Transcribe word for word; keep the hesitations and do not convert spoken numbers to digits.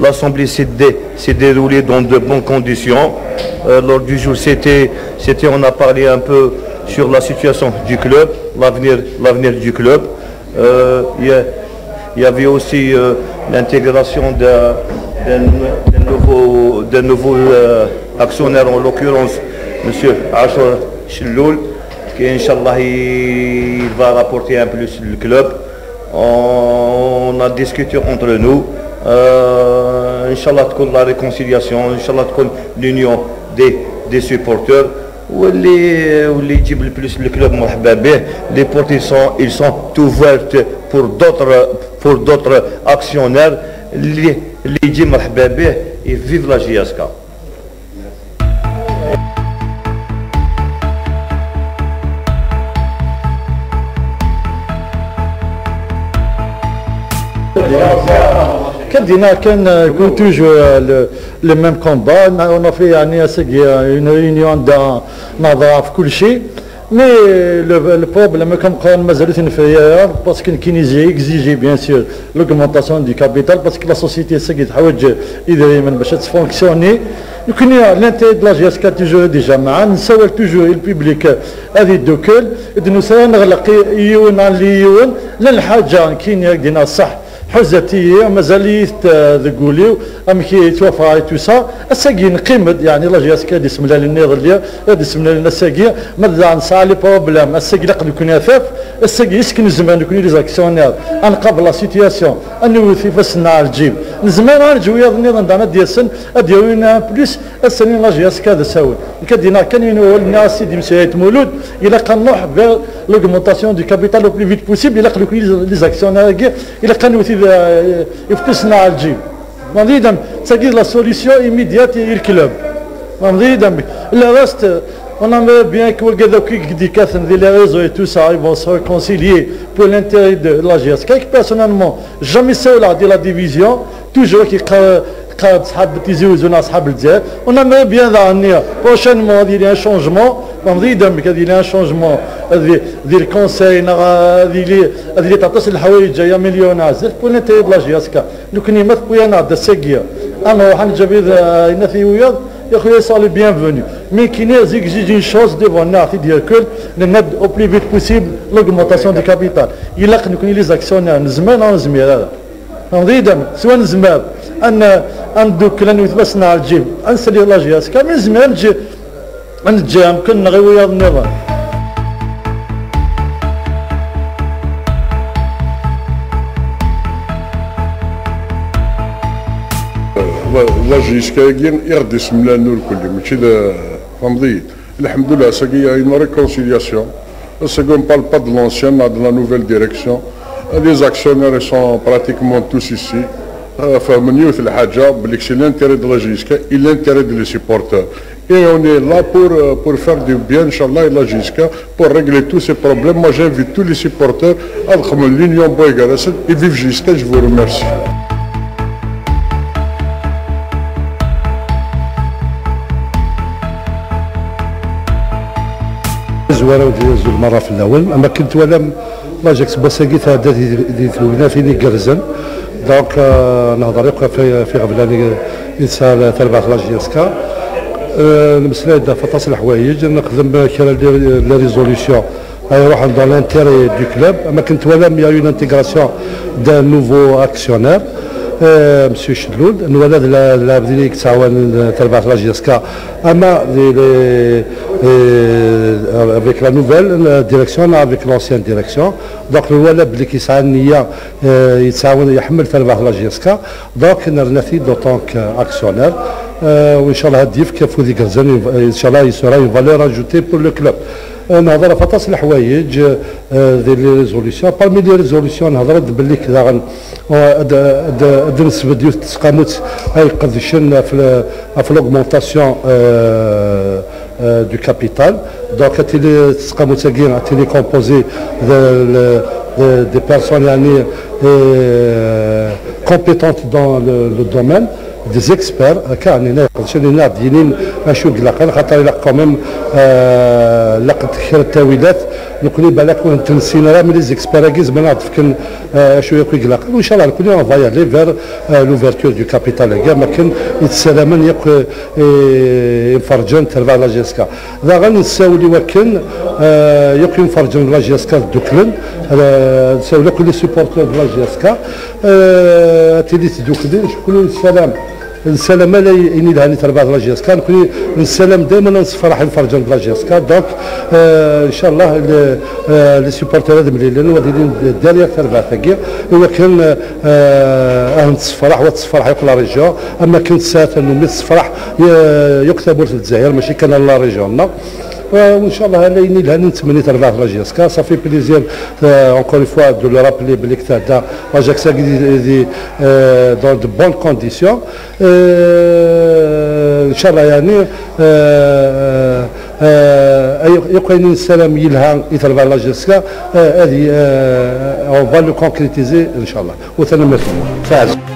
L'assemblée s'est dé-, s'est déroulée dans de bonnes conditions. Euh, l'ordre du jour, c'était, c'était, on a parlé un peu sur la situation du club, l'avenir, l'avenir du club. Euh, il y a- il y avait aussi, euh, l'intégration d'un, d'un, d'un nouveau, d'un nouveau, euh, actionnaire, en l'occurrence Monsieur Achour Chelloul, qui, Inch'Allah, il va rapporter un plus le club. On a discuté entre nous. Euh, Inch'Allah, تكون la réconciliation, Inch'Allah, تكون l'union des, des supporters. واللي واللي يجيب le plus le club, مرحبا به. Les portes, ils sont, ils sont ouvertes pour d'autres, pour d'autres actionnaires. اللي اللي يجي, مرحبا به. Et vive la J S K. كدينا كان يكون toujours le, le même combat. On a fait يعني اساكي une réunion, عندنا نهضر في كل شيء. Mais le, le problème, comme قال, مازال تنفريا, parce que كاين يجي exiger bien sûr l'augmentation du capital, parce que la société ساكي تحوج يدير من باش تفونكسيوني. نكون l'intérêt de la J S K toujours déjà معا, نساول toujours le public هذه الدوكل. إذ نساول نغلق يون عن ليون. لا الحاجة كاين ياك دينا صح. حزتي مازال يث-، ذقوليو أم كي توفى توسا. الساقي نقيمد يعني لا جي اس كي دي سملال النيض اللي دي سملال الساقي. ماذا نسعى لي بروبليم الساقي لقد يكون يثاف. الساقي يسكن زمان يكون لي زاكسيونير. أنقابل لا سيتياسيون أنو في فسنا على الجيب. نزمان على الجوية النيض عندنا ديسن. أديوينا بليس السنين لا جي اس كي هذا ساوي. كدينا كان ينول الناس سيدي مسيد مولود. إلا كان نروح vers l'augmentation du capital au plus vite possible. إلا قالوا لي زاكسيونير إلا كانوا تيد-، يفتسنا على الجيب. ما نريد أن تجد la solution immédiate للكلوب. ما نريد أن le reste, on aimerait bien que وكذا كي ديكاثن دي les réseaux et tout ça, ils vont se réconcilier pour l'intérêt de la J S K. Personnellement, jamais ça la de la division, toujours qui قاعد صحاب تيزي وزونا صحاب الجزائر. On aimerait bien دانيا prochainement هذه un changement. ما نريد أن هذه un changement. هذه هذه الكونساي هذه اللي هذه اللي تعطيش الحوايج جايه مليون عزيز pour l'intérêt de la J S K. لو كان ما تبويا نعد الساقيه. أنا راح نجيب إذا إنثي وياض. يا خويا سالي بيان فوني. مي كي نير زيك جي جي شوز ديفون نعطي ديال كل نند au plus vite possible l'augmentation du capital. إلا نكون لي زاكسيونير نزمان أنا زمير هذا. نريد سوا نزمر أن أن دوك لأن يتمسنا على الجيب أن سلي لا جي اس كامل زمير نجي نجي يمكن نغي وياض النظام. La J S K يغدي سملان نور كلي ماشي ذا فهمضيت. الحمد لله ساقي une réconciliation. Ça on parle pas de l'ancien, on a de la nouvelle direction. Les actionnaires sont pratiquement tous ici. فهمني وث الحاجة بلي c'est l'intérêt de la J S K et l'intérêt de les supporters. Et on est là pour, euh, pour faire du bien, Inch'Allah, et la J S K, pour régler tous ces problèmes. Moi, j'invite tous les supporters à l'Union Boygarasset et vive J S K, je vous remercie. زوارة ودي زول مرة في الأول، أما كنت ولا لاجيكس بوساكي تعدى دي دي ثوينا فيني قرزن. دونك، آه، نهضر يبقى في في غفلاني يتسال تربع في لاجيكس كا. آه، المسألة دا فطاس الحوايج نخدم كرا لي ريزوليسيون. هاي يروح عند l'intérêt du club. أما كنت ولا ميا اون انتيغراسيون دا نوفو اكسيونير. آه، مسيو شلول نولا لا لا بدي يتساوى تربع في لاجيكس كا. أما لي لي آه، avec la nouvelle direction avec l'ancienne direction. دونك الولا بلي كيسعى النية، آه، يتعاون يحمل تربح لا جي اس كا. دونك نرنا فيه دو طونك اكسيونير. آه، وان شاء الله هاد يفك فودي غرزان، ان شاء الله يسورا اون فالور اجوتي بور لو كلوب. آه، نهضر فطاس الحوايج، آه، دي لي ريزوليسيون. بارمي لي ريزوليسيون نهضر باللي كذا غن-، آه، د-، د-، د-، نسبة ديال التسقاموت هاي قدشن في ال-، في l'augmentation, آه، آه، du capital. دونك تيلي تسقامو تاكي تيلي كومبوزي دي بيرسون يعني كومبيتونت دون لو دومين، دي زيكسبير. كان هنا يقدر شنو هنا دينين اشو قلقان خاطر الى كوميم لقد خير التاويلات. Nekkni balak ur tent-nessin ara, mais les experts-agi zemren ad ɣ-d-fken, euh, acu yakk i ilaqen. Inchallah, nekkni on va y aller vers, euh, l'ouverture du capital-agi, am akken i tessaramen yakk, euh, imferǧen n terbaɛt n la J S K. Daɣen nessawel i wakken, euh, yakk imferǧen n la J S K dduklen, euh, nessawel akk les supporters de la J S K, euh, ad tili tdukli, nekkni nessaram Nessalam ala ayen yelhan i terbaɛt n la J S K. Nekkni nessalam dayma ad nessefraḥ imferǧen n la J S K. Donc, euh, inchallah, le, euh, les supporters ad mlilen u ad ilin derrière terbaɛt-agi, i wakken, euh, ad nessefraḥ, u ad tessefraḥ yakk la région, am akken tesɛa tannumi tessefraḥ, euh, yakk tawwurt n Lezzayer, mačči kan la région-nneɣ. Euh, inchallah, ala ayen yelhan i nettmenni terbaɛt n la J S K. Ça fait plaisir, euh, encore une fois, de le rappeler, belli tɛedda la J S K di, di, euh, dans de bonnes conditions. Euh, inchallah, yani, euh, euh, ay-, yakk ayen nessaram yelha i terbaɛt n la J S K, euh, ad y-, euh, on va le concrétiser, inchallah. U tanemmirt-nwen. Faɛl.